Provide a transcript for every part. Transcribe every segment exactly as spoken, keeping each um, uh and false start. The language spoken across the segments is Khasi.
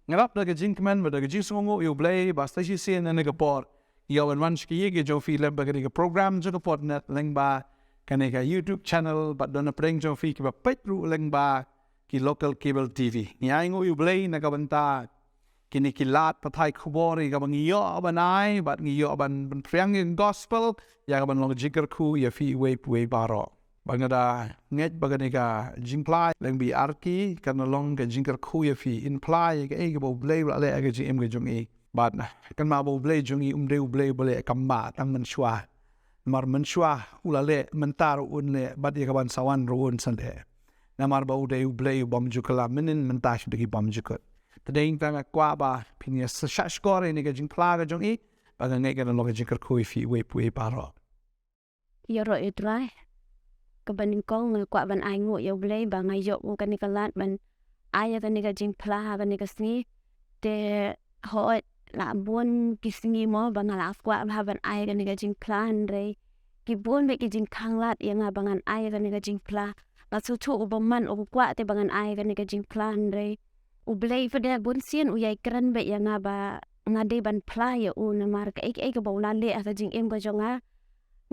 Nga lap da ka jingkmen bad da ka jingsngewnguh ïa U Blei ba sa shisien ha kane ka por ngi ïoh ban wan sha ki ïing ki jong phi lem bad kane ka program jong ka Podnet lyngba kane ka YouTube channel bad don na pdeng jong phi kiba peit ruh lyngba ki local cable T V. Ngi ainguh ïa U Blei na ka bynta kine ki lad pathai khubor ïa kaba ngi ïoh ban ai bad ngi ïoh ban pynphriang ïa ka gospel ïa kaban long jingkyrkhu ïa phi iwei pa iwei baroh. Ba nga da ngeit ba kane ka jingphla lyngba arki kan long ka jingkyrkhu ïa phi, in phla ïa kaei kaba U Blei u la leh ha ka jingim ka jong i. Bad kynmaw ba U Blei jong i um dei U Blei ba leh kam ba tang mynshuwa. Namar mynshuwa u la leh, mynta ruh un leh bad ïa kaban sa wan ruh un sa leh. Namar ba u dei U Blei u bym ju kylla mynnin, mynta sha ki bymjukut. Te dei tang nga kwah ba phin ïa sa shah shkor ïa kane ka jingphla ka jong i ba nga ngeit kan long ka jingkyrkhu ïa phi iwei pa iwei baroh. Ïaroh ïa U Trai. Kaba nyngkong nga kwah ban ainguh ïa U Blei ba nga ïoh ïa kane ka lad ban ai ïa kane ka jingphla ha kane ka sngi. Te hooid la bun ki sngi mo ba nga la kwah bha ban ai ïa kane ka jingphla hynrei ki bun beit ki jingkhanglad ïa nga ba ngan ai ïa kane ka jingphla. Nga sngewthuh u bymman u kwah te ba ngan ai ïa kane ka jingphla hynrei U Blei pat de bun sien u ïai kren beit ïa nga ba nga dei ban phla ïa u namar kaei kaei kaba u la leh ha ka jingim ka jong nga,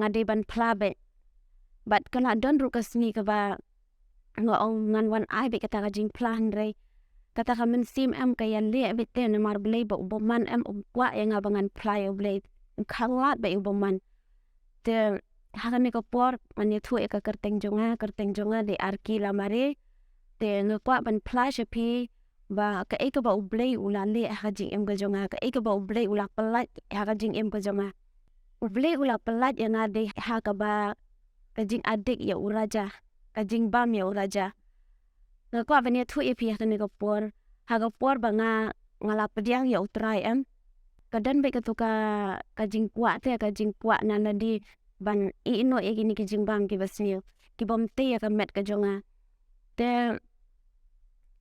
nga dei ban phla beit. Bad ka la don ruh ka sngi kaba nga ong ngan wan ai beit kata ka jingphla hynrei kata ka mynsiem em ka ïaleh beit te namar Blei ba u bymman em um kwah ïa nga ba ngan phla ïa U Blei. Khanglad beit u bymman. Te ha kane ka por ngan ïathuh ïa ka kyrteng jong nga, kyrteng jong nga dei Arki Lamare. Te nga kwah ban phla sha phi ba kaei kaba U Blei u la leh ha ka jingim ka jong nga, kaei kaba U Blei u la pyllait ha ka jingim ka jong nga. U Blei u la pyllait ïa nga dei ha kaba ka jingadik ïa u Raja, ka jingbam ïa u Raja. Nga kwah ban ïathuh ïa phi ha kane ka por, ha ka por ba nga nga la pdiang ïa U Trai em. Ka don beit kato ka ka jingkwah te ka jingkwah na lade ban ïeh noh ïa kine ki jingbam kiba sniew, ki bym tei ïa ka met ka jong nga. Te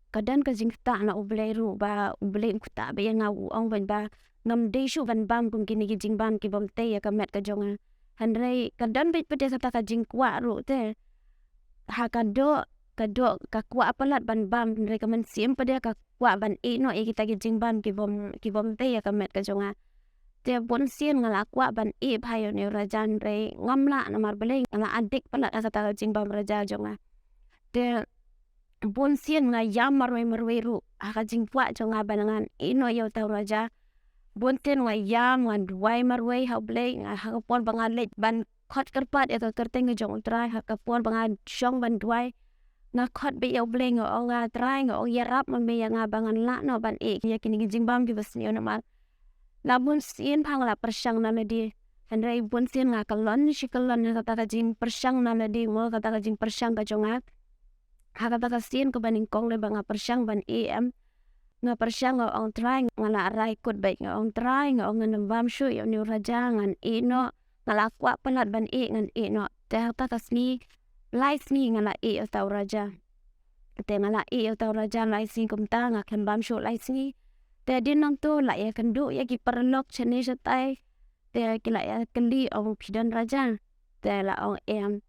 ka don ka jingktah na U Blei ruh ba U Blei u ktah beit ïa nga u ong beit ba ngam dei shuh ban bam kum kine ki jingbam ki bym tei ïa ka met ka jong nga. Hynrei ka don beit pat de kata ka jingkwah ruh te. Ha ka doh, ka doh, ka kwah palat ban bam, hynrei ka mynsiem pat de ka kwah ban ïeh noh ïa kita ki jingbam ki bym, ki bym tei ïa ka met ka jong nga. Te bun sien nga la kwah ban ïeh bha ïa une u Raja hynrei ngam lah namar balei nga la adik palat ha kata ka jingbam Raja jong nga. Te bun sien nga ïam marwei marwei ruh ha ka jingkwah jong nga ban ngan ïeh noh ïa uta u Raja. Bun sien nga ïam, nga duwai marwei ha U Blei, nga ha ka por ba nga leit ban khot kyrpad ïa ka kyrteng ka jong U Trai, ha ka por ba nga shong ban duwai, nga khot beit ïa U Blei, nga ong, nga Trai, nga ong ïarap ma me ïa nga ba ngan lah noh ban ïeh ïa kine ki jingbam kiba sniew namar la bun sien bha nga la pyrshang na lade. Hynrei bun sien nga kyllon shi kyllon ha kata ka jingpyrshang na lade mo, kata ka jingpyrshang ka jong nga. Ha kata ka sien kaba nyngkong lei ba nga pyrshang ban ïeh em, nga pyrshang, nga ong Trai, nga la rai kut beit, nga ong Trai, nga ong ngan ym bam shuh ïa une u Raja, ngan ïeh noh, nga la kwah palat ban ïeh, ngan ïeh noh. Te ha kata ka sngi lai sngi nga la ïeh ïa uta u Raja. Te nga la ïeh ïa uta u Raja lai sngi kumta, nga khlem bam shuh lai sngi. Te hadien nangto la ïakynduh ïa ki paralok shane shatai. Te ki la ïakylli, ong phi don Raja? Te la ong em.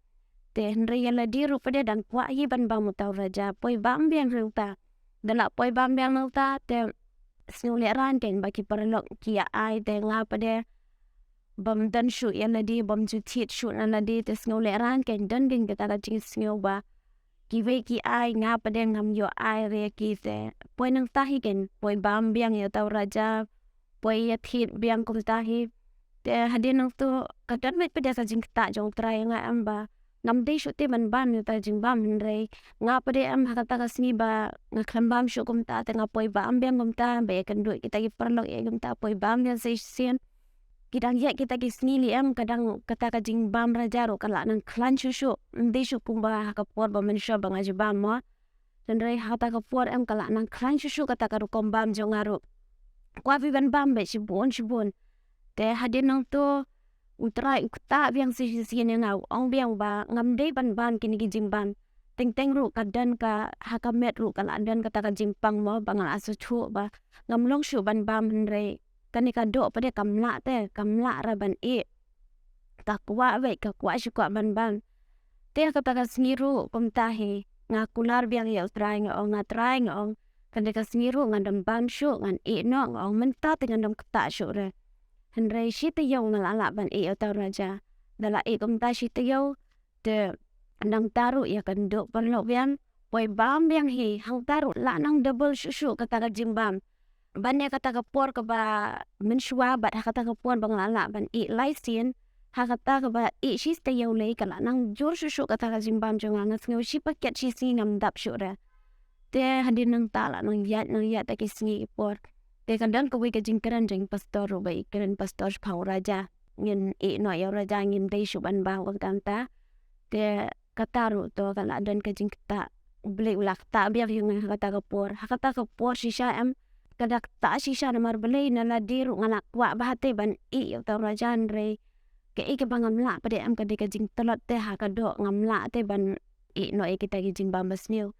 Te hynrei ïa lade ruh pat de dang kwah hi ban bam uta u Raja, poi bam biang na uta. Da la poi bam biang na uta te sngewlehraiñ kein ba ki paralok ki ïa ai, te nga pat de bym don shuh ïa lade, bym ju thied shuh na lade, te sngewlehraiñ kein, don kein kata ka jingsngew ba kiwei ki ai, nga pat de ngam ïoh ai re ïa ki, te poi nangta hi kein, poi bam biang ïa uta u Raja, poi ïa thied biang kumta hi. Te hadien nangto ka don beit pat de ka jingktah jong U Trai ïa nga em ba ngam dei shuh te ban bam ïa uta u jingbam, hynrei nga pat de em ha kata ka sngi ba nga khlem bam shuh kumta, te nga poi bam biang kumta, ba ïakynduh kita ki paralok ïa kumta, poi bam biang sa shisien. Ki dang ïaid kita ki sngi lei em, ka dang kata ka jingbam Raja ruh ka la nang khlaiñ shuh shuh, ym dei shuh kumba ha ka por ba mynshuwa ba nga ju bam mo. Hynrei ha kata ka por em ka la nang khlaiñ shuh shuh kata ka rukom bam jong nga ruh. Kwah beit ban bam beit shibun shibun. Te hadien nangto U Trai u ktah biang sa shisien ïa nga, u ong biang ba ngam dei ban bam kine ki jingbam. Teng teng ruh ka don ka, ha ka met ruh ka la don kata ka jingpang mo ba nga la sngewthuh ba ngam long shuh ban bam, hynrei kane ka doh pat de kam lah te, kam lah ra ban ïeh. Ka kwah beit, ka kwah shi kwah ban bam. Te ha kata ka sngi ruh kumta hi nga kular biang ïa U Trai, nga ong, nga Trai, nga ong Ka dei ka sngi ruh ngan dang bam shuh, ngan ïeh noh, nga ong mynta te ngan dang ktah shuh re. Hynrei shi taïew nga la lah ban ïeh ïa uta u Raja. Da la ïeh kumta shi taïew, te nangta ruh ïa ka duh paralok biang, poi bam biang hi, hangta ruh la nang double shuh shuh kata ka jingbam. Ban ïa kata ka por kaba mynshuwa bad ha kata ka por ba nga la lah ban ïeh lai sien, ha kata kaba ïeh shi taïew lei ka la nang jur shuh shuh kata ka jingbam jong nga, nga sngew shi paket shi sngi ngam dap shuh re. Te hadien nangta la nang ïaid nang ïaid ta ki sngi ki por. Te ka don kawei ka jingkren jong i pastor ruh ba i kren pastor shaphang u Raja. Ngin ïeh noh ïa u Raja, ngim dei shuh ban bam kumta kumta. Te kata ruh to ka la don ka jingktah. U Blei u la ktah biang ïa nga ha kata ka por. Ha kata ka por shisha em, ka da ktah shisha namar balei na lade ruh nga la kwah bha te ban ïeh ïa uta u Raja, hynrei kaei kaba ngam lah pat em ka dei ka jingtlot te ha ka doh, ngam lah te ban ïeh noh ïa kita ki jingbam basniew.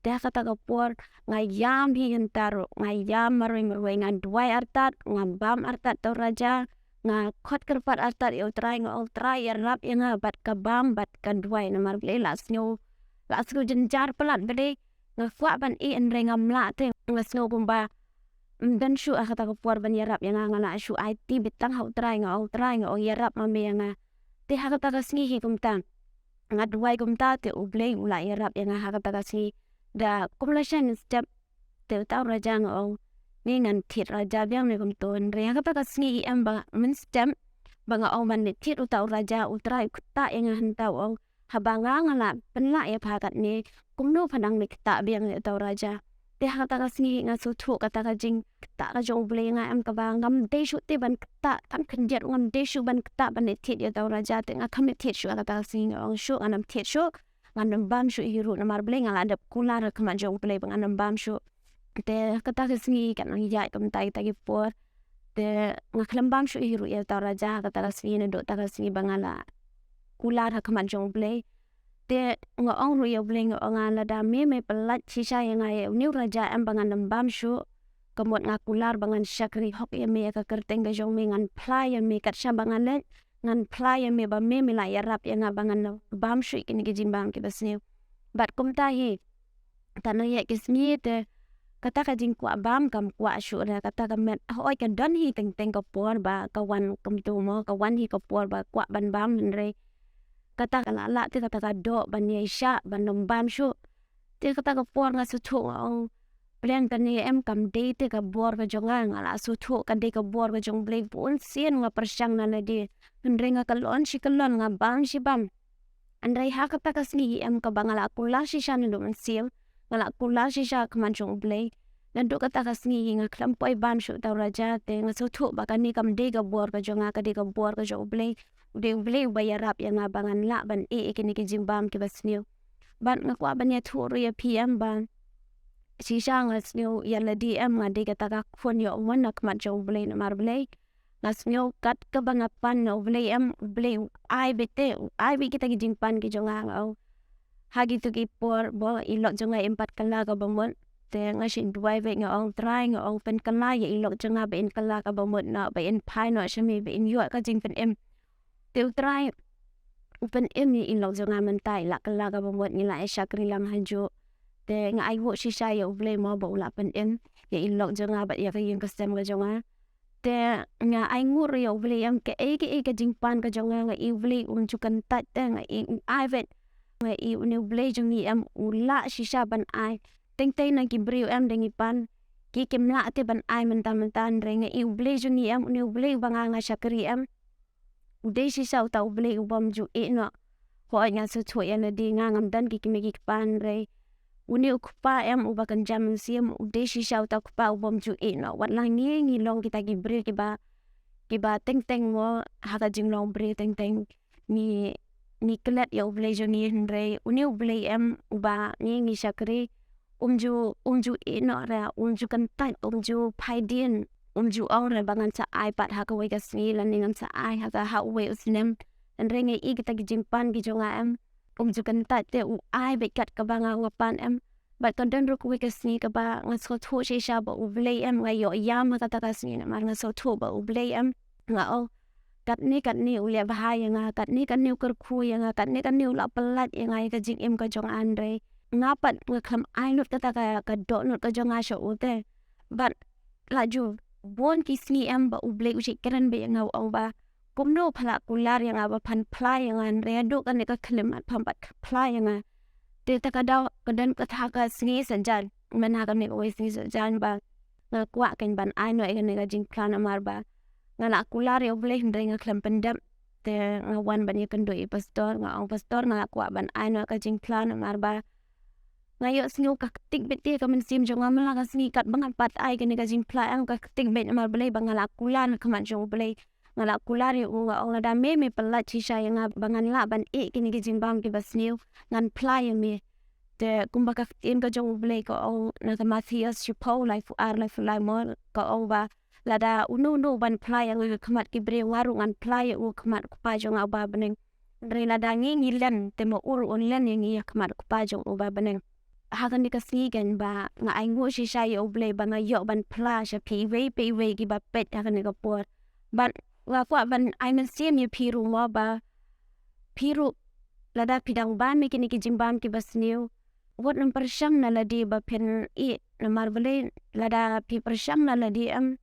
Te ha kata ka por nga ïam hi hangta ruh, nga ïam marwei marwei, nga duwai artat, nga bam artat ïa uta u Raja, nga khot kyrpad artat ïa u Trai, nga ong Trai ïarap ïa nga bad ka bam bad ka duwai namar balei la sngew, la sngew jynjar palat balei nga kwah ban ïeh hynrei ngam lah te, nga sngew kumba ym don shuh ha kata ka por ban ïarap ïa nga, nga la shu aiti beit tang ha u Trai, nga ong Trai, nga ong ïarap ma me ïa nga. Te ha kata ka sngi hi kumta nga duwai kumta te u Blei u la ïarap ïa nga ha kata ka sngi. Da kum la shen step te uta u Raja nga ong, ni ngan thied Raja biang ne kumto, hynrei ha kata ka sngi hi em ba mynstep ba nga ong ban leit thied uta u Raja, u Trai u ktah ïa nga hangta, u ong haba nga nga la pynlah ïa pha katne, kumno pha dang leit ktah biang ïa uta u Raja. Te ha kata ka sngi nga sngewthuh kata ka jingktah ka jong u Blei ïa nga em kaba ngam dei shuh te ban ktah, kam khyndiat ngam dei shuh ban ktah ban leit thied ïa uta u Raja, te nga kam leit thied shuh ha kata ka sngi, nga ong shuh ngan ym thied shuh, ngan ym bam shuh hi ruh namar balei nga la dep kular ha khmat jong u Blei ba ngan ym bam shuh. Te kata ka sngi ka nang ïaid kumta kita ki por. Te nga khlem bam shuh hi ruh ïa uta u Raja kata ka sngi naduh kata ka sngi ba nga la kular ha khmat jong u Blei. Te nga ong ruh ïa u Blei, nga ong nga lada me me pyllait shisha ïa nga ïa une u Raja em ba ngan ym bam shuh. Ka mut nga kular ba ngan shakri hok ïa me ïa ka kyrteng ka jong me, ngan phla ïa me kat shaba ngan leit, ngan phla ïa me ba me me la ïarap ïa nga ba ngan ym bam shuh ïa kine ki jingbam kiba sniew. Bad kumta hi. Tang ïa ki sngi te kata ka jingkwah bam kam kwah shuh re, kata ka met hooid ka don hi teng teng ka por ba ka wan kumto mo, ka wan hi ka por ba kwah ban bam hynrei kata ka la lah te kata ka doh ban ïaishah ban ym bam shuh. Te kata ka por nga sngewthuh nga ong, pyrshang kane em kam dei te ka bor ka jong nga, nga la sngewthuh ka dei ka bor ka jong u Blei, bun sien nga pyrshang na lade hynrei nga kyllon shi kyllon, nga bam shi bam. Hynrei ha kata ka sngi hi em kaba nga la kular shisha naduh mynsiem, nga la kular shisha ha khmat jong u Blei. Naduh kata ka sngi hi nga khlem poi bam shuh uta u Raja, te nga sngewthuh ba kane kam dei ka bor ka jong nga, ka dei ka bor ka jong u Blei. U dei u Blei uba ïarap ïa nga ba ngan lah ban ïeh ïa kine ki jingbam kiba sniew. Bad nga kwah ban ïathuh ruh ïa phi em ba shisha nga sngew ïa lade em nga dei kata ka khun ïoh mon ha khmat jong u Blei namar balei? Nga sngew kat kaba nga pan na u Blei em, u Blei u ai beit te, u ai beit kita ki jingpan ki jong nga, nga ong. Ha kito ki por ba i lok jong nga im pat kylla kaba mut, te nga shu duwai beit, nga ong Trai, nga ong pynkylla ïa i lok jong nga ba in kylla kaba mut noh, ba in phai noh sha me, ba in ïoh ka jingpynim. Te u Trai u pynim ïa i lok jong nga mynta, i la kylla kaba mut, ngi la ïa shakri lang hajuh. Te nga ainguh shisha ïa u Blei mo ba u la pynim ïa i lok jong nga bad ïa ka ïing ka sem ka jong nga. Te nga ainguh ruh ïa u Blei em, kaei kaei ka jingpan ka jong nga, nga i u Blei um ju kyntait te, nga i u ai beit. Nga i une u Blei jong ngi em u lah shisha ban ai. Teng teng na ki briew em da ngi pan, ki kim lah te ban ai mynta mynta, hynrei nga i u Blei jong ngi em, une u Blei uba nga nga shakri em, u dei shisha uta u Blei u bym ju ïeh noh. Hooid nga sngewthuh ïa lade, nga ngam don ki kmie ki kpa, hynrei une u Kpa em uba kynja mynsiem, u dei shisha uta u Kpa u bym ju ïeh noh. Wat la ngi ngi long kita ki briew kiba, kiba teng teng mo ha ka jinglong briew teng teng ngi, ngi klet ïa u Blei jong ngi, hynrei une u Blei em uba ngi ngi shakri, um ju, um ju ïeh noh re, um ju kyntait, um ju phai dien, um ju ong re ba ngan sa ai pat ha kawei ka sngi lane ngan sa ai ha ka, ha uwei u snem. Hynrei nga i kita ki jingpan ki jong nga em, um ju kyntait te, u ai beit kat kaba nga nga pan em. Bad ka don ruh kawei ka sngi kaba nga sngewthuh shisha ba u Blei em, nga ïoh ïam ha kata ka sngi namar nga sngewthuh ba u Blei em. Nga ong, katne katne u leh bha ïa nga, katne katne u kyrkhu ïa nga, katne katne u la pyllait ïa nga ïa ka jingim ka jong nga, hynrei nga pat nga khlem ai lut kata ka, ka dohnud ka jong nga sha u te. Bad la ju bun ki sngi em ba U Blei u ju kren bad ïa nga, u ong ba kumno pha la kular ïa nga ba phan phla ïa nga, hynrei haduh kane ka khyllipmat pham pat phla ïa nga. Te kata ka daw ka don kata ka sngi saitjaiñ, mynta kane kawei sngi saitjaiñ ba nga kwah kein ban ai noh ïa kane ka jingphla namar ba nga la kular ïa U Blei hynrei nga khlem pyndep. Te nga wan ban ïakynduh ïa i pastor, nga ong, "Pastor, nga la kwah ban ai noh ka jingphla namar ba nga ïohsngew ka ktik beit te ka mynsiem jong nga, mynta ka sngi katba nga pat ai kane ka jingphla em ka ktik beit namar balei ba nga la kular ha khmat jong U Blei. Nga la kular ïa u, nga ong lada me me pyllait shisha ïa nga ba ngan lah ban ïeh kine ki jingbam kiba sniew, ngan phla ïa me." Te kumba ka ktien ka jong U Blei ka ong na ka Mathaios shiphew, laiphew ar, laiphew lai mo, ka ong ba lada uno uno ban phla ïa nga ha khmat ki briew, nga ruh ngan phla ïa u ha khmat u Kpa jong nga uba ha bneng. Hynrei lada ngi ngi len, te ma u ruh un len ïa ngi ha khmat u Kpa jong u uba ha bneng. Ha kane ka sngi kein ba nga ainguh shisha ïa U Blei ba nga ïoh ban phla sha phi iwei pa iwei kiba peit ha kane ka por. Bad nga kwah ban ai mynsiem ïa phi ruh mo ba phi ruh lada phi dang bam ïa kine ki jingbam kiba sniew, wat nym pyrshang na lade ba phin ïeh, namar balei lada phi pyrshang na lade em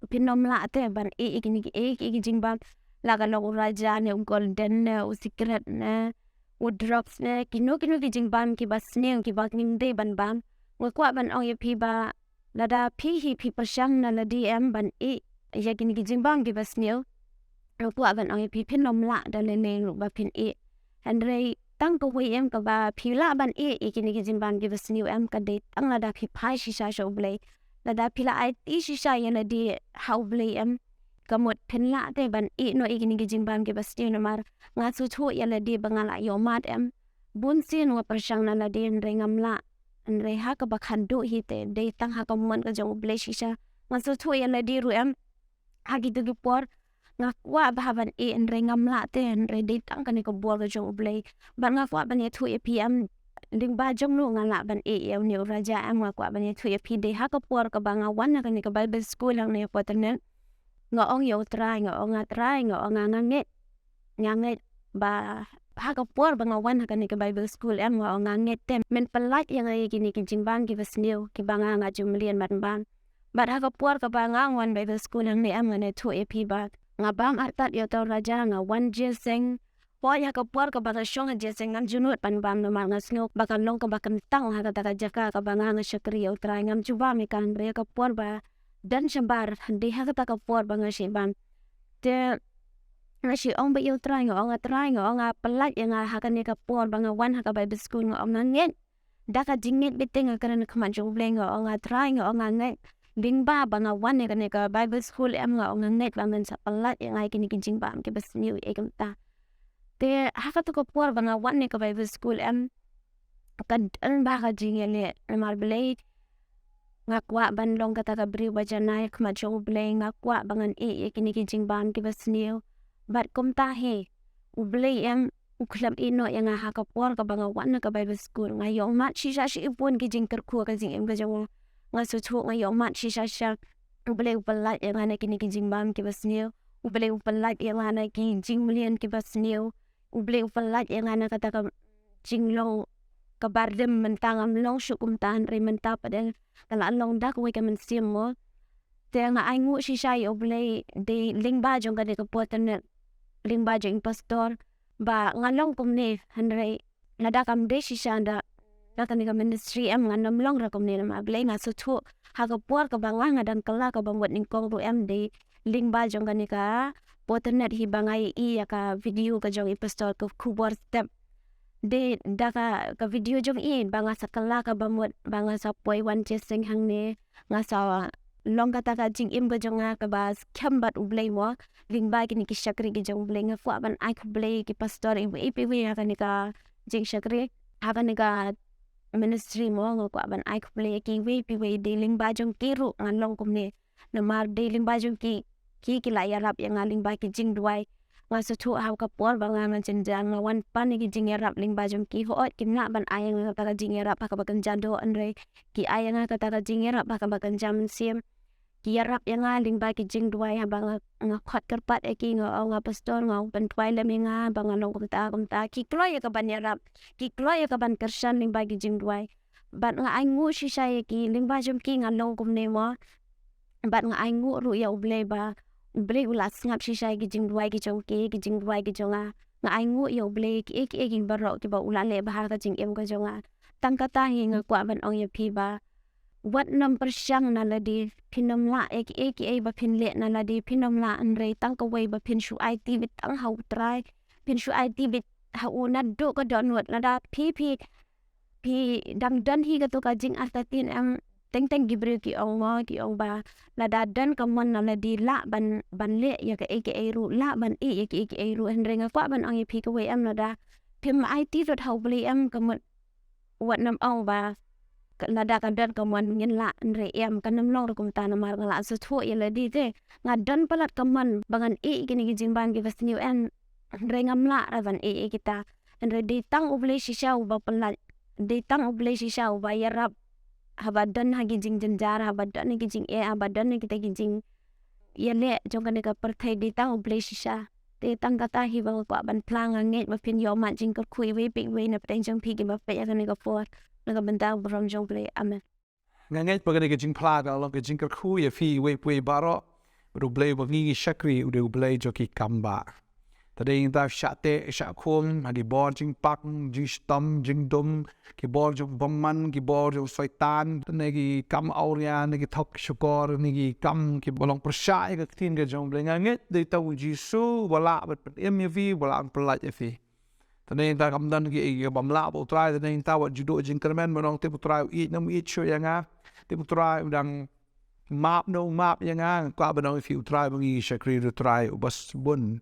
phin nym lah te ban ïeh ïa kine ki, ïeh ïa ki jingbam, la ka long u raja ne u golden ne u secret ne u drugs ne kino kino ki jingbam kiba sniew kiba ngim dei ban bam. Nga kwah ban ong ïa phi ba lada phi hi phi pyrshang na lade em ban ïeh ïa kine ki jingbam kiba sniew, nga kwah ban ong ïa phi phin nym lah da lei lei ruh ba phin ïeh. Hynrei tang kawei em kaba phi lah ban ïeh ïa kine ki jingbam kiba sniew em, ka dei tang lada phi phai shisha sha U Blei. Lada phi la aiti shisha ïa lade ha U Blei em, ka mut phin lah te ban ïeh noh ïa kine ki jingbam kiba sniew namar nga sngewthuh ïa lade ba nga la ïohmad em. Bun sien nga pyrshang na lade hynrei ngam lah. Hynrei ha kaba khatduh hi te dei tang ha ka mon ka jong U Blei shisha. Nga sngewthuh ïa lade ruh em. Ha kito ki por nga kwah bha ban ïeh hynrei ngam lah te, hynrei dei tang kane ka bor ka jong U Blei. Bad nga kwah ban ïathuh ïa phi em, lyngba jong no nga lah ban ïeh ïa une u raja em, nga kwah ban ïathuh ïa phi. Dei ha ka por kaba nga wan ha kane ka Bible school hangne ha Paternack, nga ong ïa U Trai, nga ong, "A Trai," nga ong, "nga ngeit, nga ngeit ba ha ka por ba nga wan ha kane ka Bible school em," nga ong, "nga ngeit te men pyllait ïa nga ïa kine ki jingbam kiba sniew kiba nga nga ju mlien ban bam." Bad ha ka por kaba nga wan Bible school hangne em, ngan ïathuh ïa phi ba nga bam artat ïa uta u raja, nga wan jingïaseng. Hooid, ha ka por kaba nga shong ha jingïaseng ngam ju nud ban bam namar nga sngew ba ka long kaba kyntang ha kata ka jaka kaba nga nga shakri ïa U Trai, ngam ju bam ïa ka. Hynrei ha ka por ba don shabar, dei ha kata ka por ba nga shait bam. Te nga shait ong beit ïa U Trai, nga ong, "A Trai," nga ong, "nga pyllait ïa nga ha kane ka por ba nga wan ha ka Bible school," nga ong, "nga ngeit." Da ka jingngeit beit te nga kren ha khmat jong U Blei, nga ong, "A Trai," nga ong, "nga ngeit lyngba ba nga wan ïa kane ka Bible school em," nga ong, "nga ngeit ba men sa pyllait ïa nga ïa kine ki jingbam kiba sniew ïa kumta." Te ha katu ka por ba nga wan ïa ka Bible school em, ka don bha ka jingïaleh namar balei, nga kwah ban long kata ka briew ba janai ha khmat jong U Blei, nga kwah ba ngan ïeh ïa kine ki jingbam kiba sniew. Bad kumta hi U Blei em u khlem ïeh noh ïa nga ha ka por kaba nga wan na ka Bible school. Nga ïohmad shisha shibun ki jingkyrkhu ha ka jingim ka jong nga. Nga sngewthuh nga ïohmad shisha shisha. U Blei u pyllait ïa nga na kine ki jingbam kiba sniew. U Blei u pyllait ïa nga na ki jingmlien kiba sniew. U Blei u pyllait ïa nga na kata ka jinglong kaba rim, mynta ngam long shuh kumta, hynrei mynta pat ka la long da kawei ka mynsiem mo. Te nga ainguh shisha ïa U Blei dei lyngba jong kane ka Paternack, lyngba jong i pastor, ba nga long kumne, hynrei lada kam dei shisha da, da kane ka ministry em, ngan ym long ruh kumne namar balei, nga sngewthuh ha ka por kaba nga, nga dang kylla kaba mut nyngkong ruh em, dei lyngba jong kane ka Paternack hi ba nga ïohi ïa ka video ka jong i pastor, ka Khubor Step. Dei da ka, ka video jong i ba nga sa kylla kaba mut, ba nga sa poi wan jingïaseng hangne, nga sa long kata ka jingim ka jong nga kaba skhem bad U Blei mo, lyngba kine ki shakri ki jong U Blei. Nga kwah ban ai khublei ki pastor iwei pa iwei ha kane ka jingshakri, ha kane ka ministry mo, nga kwah ban ai khublei ïa ki iwei pa iwei, dei lyngba jong ki ruh ngan long kumne. Namar dei lyngba jong ki, ki, ki la ïarap ïa nga lyngba ki jingduwai. Nga sngewthuh ha ka por ba nga, nga jynjar, nga wan pan ïa ki jingïarap lyngba jong ki. Hooid kim lah ban ai ïa nga kata ka jingïarap ha kaba kynja doh, hynrei ki ai ïa nga kata ka jingïarap ha kaba kynja mynsiem. ki ïarap ïa nga lyngba ki jingduwai, haba nga, nga khot kyrpad ïa ki, nga ong, nga pastor, nga ong pynduwai lem ïa nga ba nga long kumta kumta. Ki kloi ïa ka ban ïarap, ki kloi ïa ka ban kyrshan lyngba ki jingduwai. Bad nga ainguh shisha ïa ki, lyngba jong ki nga long kumne mo. Bad nga ainguh ruh ïa U Blei ba U Blei u la sngap shisha ïa ki jingduwai ki jong ki, ki jingduwai ki jong nga. Nga ainguh ïa U Blei ïa kiei kiei baroh kiba u la leh bha ha ka jingim ka jong nga. Tang kata hi nga kwah ban ong ïa phi ba wat nym pyrshang na lade, phin nym lah ïa kiei kiei ba phin leh na lade, phin nym lah, hynrei tang kawei ba phin shu aiti beit tang ha U Trai, phin shu aiti beit ha u naduh ka dohnud. Lada phi, phi, phi dang don hi kato ka jingartatien, em, teng teng ki briew ki ong mo, ki ong ba lada don ka mon na lade lah ban, ban leh ïa kaei kaei ruh, lah ban ïeh ïa kaei kaei ruh, hynrei nga kwah ban ong ïa phi kawei, em, lada phim aiti lut ha U Blei, em, ka mut wat nym ong ba ka, lada ka don ka mon ngin lah, hynrei em, kan nym long ruh kumta, namar nga la sngewthuh ïa lade te. Nga don palat ka mon ba ngan ïeh ïa kine ki jingbam kiba sniew, em, hynrei ngam lah ruh ban ïeh ïa kita. Hynrei dei tang U Blei shisha uba pyllait, dei tang U Blei shisha uba ïarap haba don ha ki jingjynjar, haba don ha ki jingeh, haba don ha kita ki jingïaleh jong kane ka pyrthei, dei tang U Blei shisha. Te tang kata hi ba nga kwah ban phla. Nga ngeit ba phin ïoh mad jingkyrkhu iwei pa iwei na pdeng jong phi kiba peit ïa kane ka por, na ka bynta u burom jong U Blei. Amen. Nga ngeit ba kane ka jingphla ka long ka jingkyrkhu ïa phi iwei pa iwei baroh. Bad U Blei uba ngi ngi shakri u dei U Blei jong ki kam bah. Te dei ngi ta shah teh shah khum ha ki bor jingpang, jingshitom, jingdum, ki bor jong bymman, ki bor jong Soitan, ne ki kam awria, ne ki thok shukor, ne ki kam kiba long pyrshah ïa ka ktien ka jong U Blei. Nga ngeit dei tang U Jisu uba lah ban pynim ïa phi, uba lah ban pyllait ïa phi. Te dei ngi ta kam don kiei kiei bym lah bad U Trai, te dei ngi ta wat ju duh jingkyrmen ban ong tip U Trai u ïeit ne um ïeit shuh ïa nga, tip U Trai u dang map ne um map ïa nga. Nga kwah ban ong ïa phi, U Trai ba ngi ngi shakri u dei U Trai uba sbun,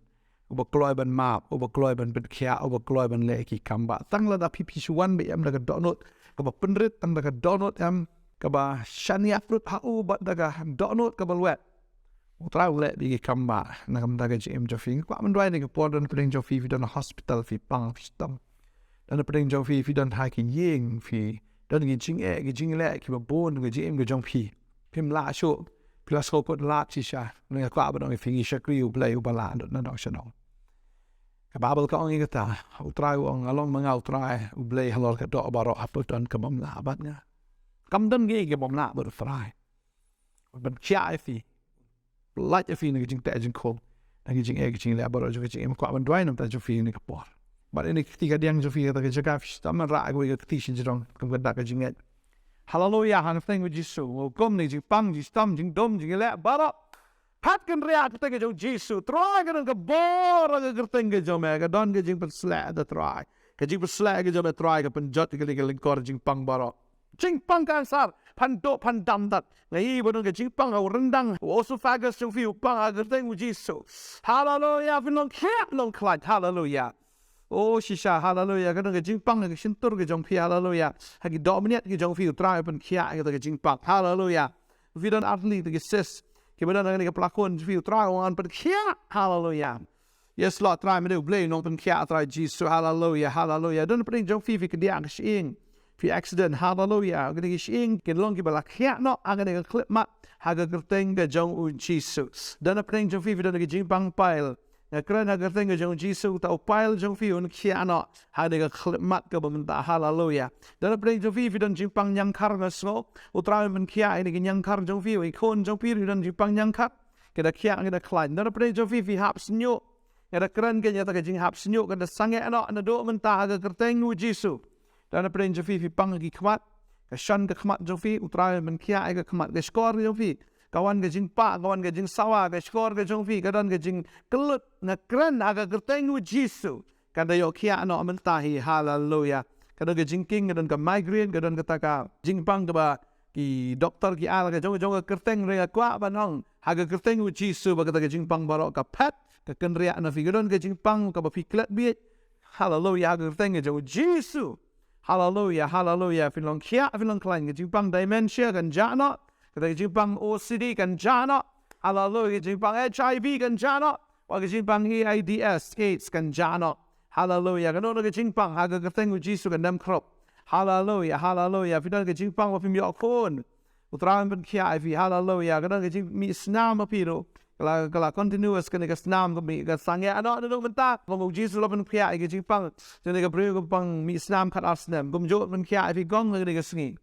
uba kloi ban map, uba kloi ban pynkhiah, uba kloi ban leh ïa ki kam bah. Tang lada phi phi shu wan beit em da ka dohnud kaba pynrit, tang da ka dohnud em kaba shaniah prut ha u, bad da ka dohnud kaba lwet, U Trai u leh beit ïa ki kam bah na ka bynta ka jingim jong phi. Nga kwah ban duwai ïa kane ka por, don na pdeng jong phi, phi don ha hospital, phi pang, phi shitom. Don na pdeng jong phi, phi don ha ki ïing, phi don ki jingeh, ki jingleh kiba bun ha ka jingim ka jong phi. Phim lah shuh, phi la sngewkut lad shisha. Nga kwah ban ong ïa phi, ngi shakri U Blei uba lah lut na nong sha nong. Ka Baibl ka ong ïa kata, U Trai u ong, nga long ma nga U Trai U Blei halor ka doh baroh, hato don kaba ym lah bad nga? Kam don kiei kiei bym lah bad U Trai. Ban pynkhiah ïa phi, pyllait ïa phi na ka jingteh jingkhum, na ka jingeh ka jingleh baroh jong ka jingim. Kwah ban duwai na ka bynta jong phi ha kane ka por. Bad ïa kane ka kti kadiang jong phi, kata ka jaka phi shitom, rah kawei ka kti sha jrong kum ka dak ka jingngeit. Haleluia, ha ka kyrteng U Jisu, nga hukum na ka jingpang, jingshitom, jingdum, jingleh baroh, phet kynriah ha ka kyrteng ka jong U Jisu. Trai, ka don ka bor ha ka kyrteng ka jong me, ka don ka jingpynshlur da Trai. Ka jingpynshlur ka jong me Trai ka pynjot ïa kane ka lyngkor jingpang baroh. Jingpang kansar, phan duh phan dam tat. Nga ïohi ba don ka jingpang ha u ryndang, u esophagus jong phi u pang ha ka kyrteng U Jisu. Haleluia, phin long khiah long khlaiñ. Haleluia. O shisha, haleluia, ka don ka jingpang ha ka shyntur ka jong phi, haleluia. Ha ki dohmynniat ki jong phi U Trai u pynkhiah ïa kata ka jingpang. Haleluia. Phi don artylli ki cyst kiba don ha kane ka pla khun jong phi, U Trai u wan pynkhiah. Haleluia. Yes Lord, Trai me dei U Blei nongpynkhiah, Trai Jisu. Haleluia, haleluia. Don na pdeng jong phi, phi kyndiah ka shyieng, phi accident. Haleluia. Kine ki shyieng kin long kiba la khiah noh ha kane ka khyllipmat ha ka kyrteng ka jong U Jisu. Don na pdeng jong phi, phi don ki jingpang pile. Nga kren ha ka kyrteng ka jong U Jisu, uta u pile jong phi un khiah noh ha kane ka khyllipmat kaba mynta. Haleluia. Don na pdeng jong phi, phi don jingpang ñiangkhar, nga sngew U Trai un pynkhiah ïa kine ki ñiangkhar jong phi, ïa ki khun jong phi ruh don jingpang ñiangkhar. Ki da khiah, ki da khlaiñ. Don na pdeng jong phi, phi hap shñiuh. Nga da kren kein ïa kata ka jinghap shñiuh, ka da sangeh noh naduh mynta ha ka kyrteng U Jisu. Don na pdeng jong phi, phi pang ha ki khmat, ka shon ka khmat jong phi, U Trai un pynkhiah ïa ka khmat. Ka shkor jong phi, ka wan ka jingpah, ka wan ka jingsawa, ka shkor ka jong phi, ka don ka jingkyllut. Nga kren ha ka kyrteng U Jisu, kan da ïoh khiah noh mynta hi. Haleluia. Ka don ka jingkieng, ka don ka migraine, ka don kata ka jingpang kaba ki doktor ki ai la ka jong ka jong ka kyrteng, hynrei nga kwah ban ong ha ka kyrteng U Jisu ba kata ka jingpang baroh ka phet, ka kynriah na phi. Ka don ka jingpang kaba phi klet bieit. Haleluia, ha ka kyrteng ka jong U Jisu. Haleluia, haleluia. Phin long khiah, phin long khlaiñ. Ka jingpang dementia kan jah noh. Kata ka jingpang O C D kan jah noh. Haleluia, ka jingpang H I V kan jah noh. Bad ka jingpang A I D S, AIDS kan jah noh. Haleluia. Kano kano ka jingpang ha ka kyrteng U Jisu kan dem khrup. Haleluia, haleluia. Phi don ka jingpang ba phim ïoh khun. U Trai un pynkhiah ïa phi. Haleluya. Ka don ka jingmih snam ha phi ruh. Ka la, ka la continuous kane ka snam ka mih, ka sangeh. Ano, ano, mynta. Kum u Jisu u la pynkhiah ïa ka jingpang jong kane ka briew ka pang mih snam khatar snem. Kumjuh un pynkhiah ïa phi kong ha kane ka sngi.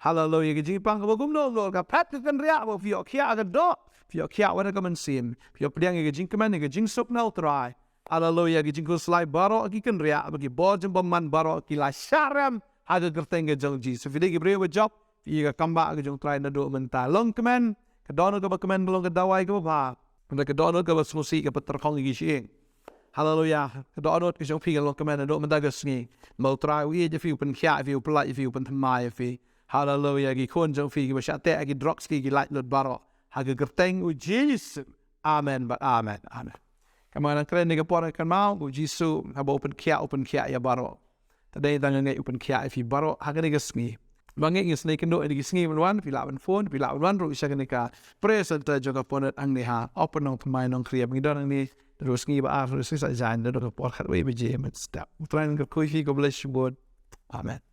Haleluya. Ka jingpang kaba kumno, kumno, ka phet ka kynriah, ba phi ïoh khiah ka doh, phi ïoh khiah wat ha ka mynsiem, phi ïoh pdiang ïa ka jingkmen, ïa ka jingsuk na u Trai. Haleluya. Ka jingkhuslai baroh ki kynriah, ba ki bor jong bymman baroh ki la shah rem ha ka kyrteng ka jong Jisu. Phi dei ki briew ba jop ïa ka kambah ka jong u Trai naduh mynta. Long kmen, ka dohnud kaba kmen ka long ka dawai kaba bha. Ka dohnud kaba sngewsih ka pyntyrkhong ïa ki shyieng. Haleluya. Ka dohnud ka jong phi ka long kmen naduh mynta ka sngi. Ba u Trai u ïeit ïa phi, u pynkhiah ïa phi, u pyllait ïa phi, u pynthymmai ïa phi. Haleluya. Ki khun jong phi kiba shah teh ha ki drugs, ki, ki laitluid baroh, ha ka kyrteng u Jisu. Amen bad amen. Amen. Kumba ngi kren ha kane ka por kynmaw, u Jisu haba u pynkhiah, u pynkhiah ïa baroh. Te dei tang nga ngeit u pynkhiah ïa phi baroh ha kane ka sngi. Ba ngeit ngi sngewkynduh ïa kine ki sngi ban wan, phi lah ban phone, phi lah ban wan ruh sha kane ka prayer center jong ka Pyndenguh hangne ha Upper Nongthymmai, Nongkrem. Ngi don hangne naduh sngi ba ar, naduh sngi Saitjaiñ, naduh ka por khatwei baje mynstep. U Trai un kyrkhu ïa phi, God bless you, God. Amen.